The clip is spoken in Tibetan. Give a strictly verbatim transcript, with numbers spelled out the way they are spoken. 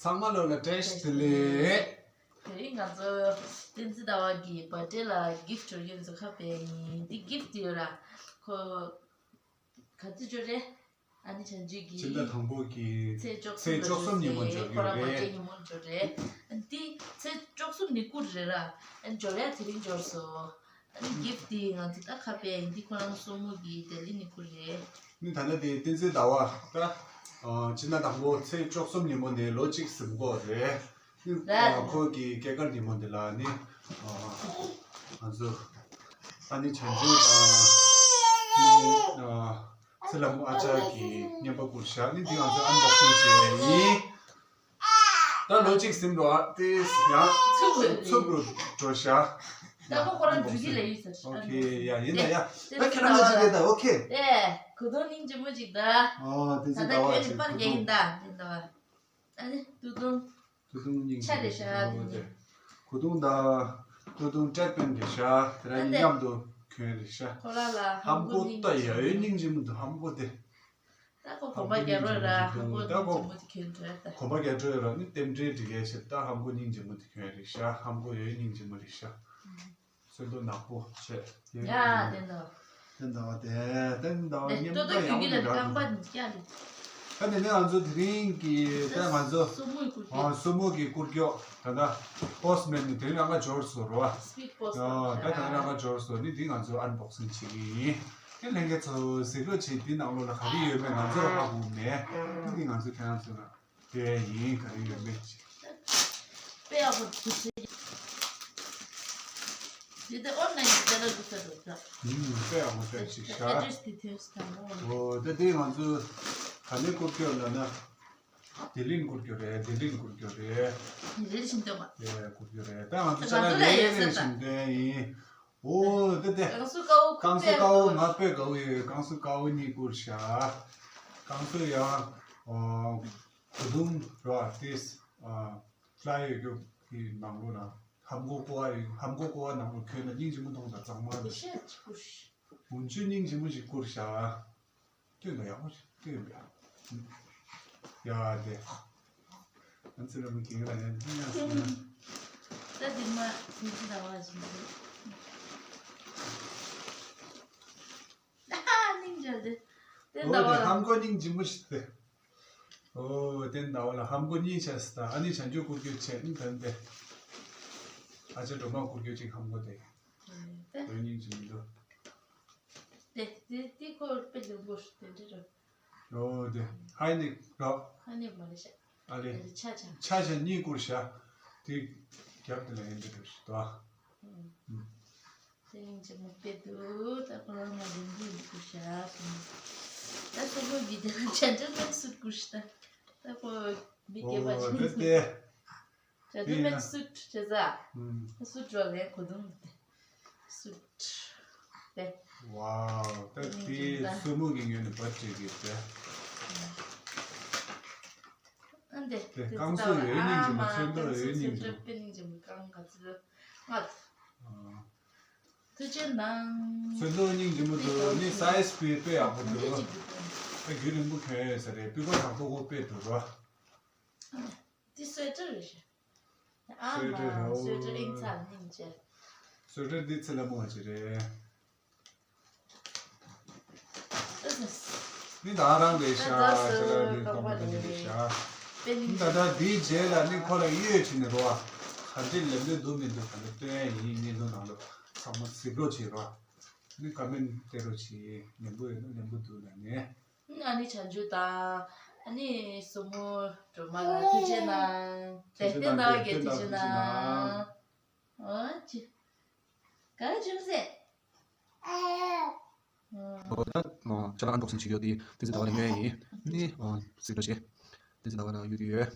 ཚང་མ་ལོ་ལ་བཀྲ་ཤིས་བདེ་ལེགས། དེ་རིང་ང་ཚོ་བསྟན་འཛིན་ཟླ་བ་གི་བར་ཌེ་ལ་གིཕ་ཊི་ཡོད་ཚོ་ཁ་པའི་ཡིན། འདི་གིཕ་ཊི་ཡོད་ར། ཁོ་ག་ཚོད་འབྱོར་རེད། ཨ་ནི་བྱང་ཆུབ་ཀྱི་སྤྱི་ཟླ་དང་པོ་གི་ཚེས་བཅུ་གསུམ་ཚེས་བཅུ་གསུམ་ཉིན་མོ་འབྱོར་གྱི་ཡོད་རེད། ཁོ་རང་བར་ཌེ་ཉིན་མོ་འབྱོར་རེད། འདི་ཚེས་བཅུ་གསུམ་ནི་བསྐུར་རེད་ར། ཨ་ནི་འབྱོར་ཡ་དེ་རིང་འབྱོར་སོང་། ཨ་ནི་གིཕ་ཊི་འདི་ང་ཚོ་ད་ཁ་པའི་འདི་ཁོ་རང་སྲུ་མོ་གི་ལྡི་ལི་ནས་བསྐུར་རེད། ནི་ད་ལྟ་དེ་བསྟན་འཛིན་ཟླ་བ་ད་ཨ་སྤྱི་ཟླ་དང་པོ་ཚེས་བཅུ་གསུམ་ཉིན་མོ་ནས་ལོ་གཅིག་ཟིན་གོ་རེད། ནི་ར། ཨ་ཁོ་གི་སྐྱེས་སྐར་ཉིན་མོ་འདི་ལ་ནི་ཨ་ང་ཚོ་ཨ་ནི་བྱང་ཆུབ་དང་ནི་ཨ་ཚེ་ལྷ་མོ་ཨ་ཅག་གི་བརྙན་པར་བསྐུར་བཞག་ནི་འདི་ང་ཚོ་ཨན་བོག་སིང་བྱས་ཡིན། ད་ལོ་གཅིག་ཟིན་འགྲོ་ཨ་ཏེ་ཡང་ཚུབ་རུ་འཚུབ་རུ་འགྲོ་ཤག་ད་ཁོ་ཁོ་རང་འགྲུལ་གྱི་ལས་ཡོད་ཟེར། ཨོ་ཁེ་ཡ་ཡིན་ད་ཡ། ད་ཁྱེད་རང་ཚོ་ཅིག་ད་ཨོ་ཁེ། ཨེ་གོ་དོན་སྙིང་རྗེ་མོ་ཅིག་ད། ཨོ་ཏེ་ད་ཚེ་ད་ད་བ་ཁྱོད་ནི་ཅིག་པར་གོ་རྒྱག་ཡིན་དོན་ད་ཡིན་ད་བ། ཨ་ནི་ཏུ་ཏུང་། ཏུ་ཏུང་སྙིང་ཆ་རེད་ཤག་ཨོ་ཏེ། གོ་དོན་ད་ཏུ་ཏུང་ཏྲེད་པན་རེད་ཤག་ཏེ་ར་ཨ་ནི་ཏེ་མཉམ་དུ་གྱོན་རེད་ཤག་ཁོ་ར་ལ་ཧམ་གོ་ད་ཡ་ཡོད་སྙིང་རྗེ་མོ་འདུག་ཧམ་གོ་ཏེ། ད་ཁོ་གོམ་པ་རྒྱག་རོགས་ར། ཧམ་གོ་སྙིང་རྗེ་མོ་འདུག་ད་ཁོ་གོམ་པ་རྒྱག་འགྲོ་ཡོད་ར། ནི་རྟེན་འབྲེལ་འགྲིག་ཡས་ཆེད་ད་ཧམ་གོ་སྙིང་རྗེ་མོ་དེ་གྱོན་རེད་ཤག་ཧམ་གོ་ཡོད་སྙིང་རྗེ་མོ་རེད་ཤག་སོན་ཏོ་ནག་པོ་བྱས་ཡོད་ཡ་སྙིང་རྗེ་མོ། བསྟན་ཟླ་བ་དེ་བསྟན་ཟླ་བ་དེ་བསྟན་ཟླ་བ་ནི་ཏོ་ཏོ་གྱོན་གྱི་ལ་རྐང་པ་ནི་སྐྱ་ལི། ད་དེ་ནས་ང་ཚོ་དེ་རིང་གི་ད་ང་ཚོ་སྲུ་མོའི་སྐུ་ཨ་སྲུ་མོ་གི་སྐུ་སྐྱོགས་ད་ལྟ་པོ་སི་མེན་ནི་དེ་རིང་རང་ཁ་འབྱོར་སོང་རོ། སི་པིཌ་པོ་སི་ཨ་ད་ད་རང་ཁ་འབྱོར་སོང་ནི་དེ་ང་ཚོ་ཨན་བོག་སིང་བྱེད་ཀྱི་ཡིན། ཁྱེད་ལྷན་རྒྱས་ཚོ་གཟིགས་རོགས་བྱེད། འདི་ནང་ལོགས་ལ་ག་རེ་ཡོད་མེད་ང་ཚོར་ཧ་གོ་མེད། འདི་ང་ཚོ་ཁྱེད་རང་ཚོ་ལ་སྟོན་ཡིན། ག་རེ་ཡོད་མེད་ཅིག་དཔེ་ཡག་པོ་འདུག་ཟེར། འདི་དེ་ཨོན་ལན་གྱི་ཏེ་ལ་འདུག་ཟེར་འདུག་ད། ཨུམ་དཔེ་ཡག་པོ་དཔེ་ཅིག་ཤ། ཨེ་ཌི་རེ་སི་དེ་ཐོན་སོང་ད་མོ། ཨོ་ད་འདི་ང་ཚོ་ག་ནས་བསྐུར་རྒྱུ་ལབ་ན། ལྡི་ལིར་བསྐུར་རྒྱུ་རེད། ལྡི་ལིར་བསྐུར་རྒྱུ་རེད། རེ་རེ་བཞིན་སྟོན་པ། ཨེ་བསྐུར་རྒྱུ་རེད། ད་ང་ཚོ་ད་ང་ཚོ་ལ་ཡོད་ས་ད། ལེ་ལེ་བཞིན་སྟོན་ཡིན། ཨོ་དེ་དེ། ཀང་སུ་ཀའོ་ཀང་སུ་ཀའོ་ང་དཔེ་དགའ་བོ་ཡོད། ཀང་སུ་ཀའོ་གཉིས་བསྐུར་ཤག་ཀང་སུ་ཡང་ཨོ་གོས་ཐུང་ར་ཏིས་ཨ་ཕ་ལ་ཡོད་རྒྱུ་གི་ནང་ལོགས་ལ་ཧམ་གོ་ཀོ་བ་ཡོད། ཧམ་གོ་ཀོ་བ་ནང་ལོགས་གྱོན་ན་སྙིང་རྗེ་མོ་མཐོང་དང་གཙང་མ་རེད། འུན་ཆུ་སྙིང་རྗེ་མོ་ཞིག་བསྐུར་ཤག་སྟོན་དང་ཡག་པོ་ཞིག་སྟོན་པ། ཡ་དེ། ཨ་ཙི་ར་མི་གིང་ར་ཡང་ཐུན་ཡང་སོང་ན། ད་དེ་མ་སུན་ཅི་ཟླ་བ་བཞིན་དུ། ཨ་སྙིང་རྗེ་དེ། བསྟན་ཟླ་བ་ལ། ཨོ་དེ་ཧམ་གོ་སྙིང་རྗེ་མོ་ཞིག་སྟེ། ཨོ་བསྟན་ཟླ་བ་ལ་ཧམ་གོ་གཉིས་བྱས་སི་ད། ཨ་ནི་བྱང་ཆུབ་སྐུ་རྒྱུད་བྱས་ནི་དོན་དེ། ཨ་ཅེ་སྒྲོལ་མ་སྐུ་རྒྱུད་ཅིག་ཧམ་གོ་དེ། དེ། དོན་སྙིང་རྗེ་མི་འདུག་དེ་དེ་དེ་ཁོ་དཔེ་ལེགས་པོ་ཞིག་དེ་འདྲ་རེད། ཨོ་དེ་ཧའི་ནིག་རོ། ཧའི་ནིག་མ་རེད་ཤག་ཨ་ལེ། ཆ་ཆ། ཆ་ཆ་གཉིས་བསྐུར་ཤག་དེ་རྒྱབ་དེ་ལ་ཡིན་དེ་འགྲོ་ཞིག་ཏོ། ཨུམ། དེ་ཡིན་གྱི་མུ་སྟེ་འདུག་ད་ཁོ་རང་མ་རིན་པོ་ཡིན་བསྐུར་ཤག་སོང་། ད་སོ་སོ་གི་དེ་ལ་ཆ་ཆ་མེད་སུ་བསྐུར་ཤག་ད་ཁོ་མི་སྐྱེ་བ་ཨོ་ཅན་དེ་དེ། ཇ་དུ་མེད་སུད་ཇེ་ཟ། སུད་ཇོ་ལེ་གོ་དུང་། སུད། དེ། ཝའོ། ད་དེ་སུ་མོ་གི་ངོས་ནས་བར་བྲིས་ཀྱི་དེ། ཨ་འདེ། དེ་རྐང་སུ་ཡོད་སྙིང་རྗེ་མོ། ཚོན་མདོག་ཡོད་སྙིང་རྗེ་མོ། དཔེ་སྙིང་རྗེ་མོ་རྐང་ག་ཚོད་ང་། ཐུགས་རྗེ་གནང་། ཚོན་མདོག་སྙིང་རྗེ་མོ་འདུག་ནི་སའི་ཛི་དཔེ་དཔེ་ཡག་པོ་འདུག་ཨ་རྒྱུན་རིང་པོ་གྱོན་ཡོད་ས་རེད། སྤུས་ཀ་དྲག་པོ་གོ་དཔེ་འདུག་རོ། འདི་སུའེ་ཊར་རེད་ཤག་ཨ་སུའེ་ཊར་མ་རེད། སུའེ་ཊར་ཨིན་ཚ་སྙིང་རྗེ། སུའེ་ཊར་འདི་ཚེ་ལ་མོ་བ་ཅི་རེད། ཨ་ཙི། འདི་ད་རང་རེད་ཤག་ད་ད་ཤ་ལ་འདི་སྟོང་པ་འདི་རེད་ཤག་དཔེ་ནི་ད་ད་འདིའི་རྗེས་ལ་ནི་ཁོ་ལ་གཡོལ་བྱས་ནས་རོ། ག་འདྲས་ལབ་ནས་འདུག་མི་འདུག་ག་ལ་སྟོན་ཡ་ཡིན། བརྙན་ཐུང་ནང་ལ་ཚང་མ་གཟིགས་རོགས་བྱེད་རོ། ནི་ཀ་མེན་སྤྲད་རོགས་བྱེད། ལན་པོ་ཡོད་ན་ལན་པོ་འདུག་ལབ་ནས། ཨ་ནི་བྱང་ཆུབ་དང་། ཨ་ནི་སྲུ་མོ་སྒྲོལ་མ་ལ་ཐུགས་རྗེ་གནང་། ཐུགས་རྗེ་གནང་། བསྟན་ཟླ་བ་གི་ཐུགས་རྗེ་གནང་། ཨོ་ཅི། ག་རེ་བྱུང་ཟེར། ཨོ་ད་ཅ་ལག་ཨན་བོག་སིང་བྱེད་ཀྱི་ཡོད་དེ་བསྟན་འཛིན་ཟླ་བ་ལ་ཉོས་ཡིན། ནི་ཨོ་གཟིགས་རོགས་བྱེད། བསྟན་འཛིན་ཟླ་བ་ལ་གཡུག་གི་ཡོད།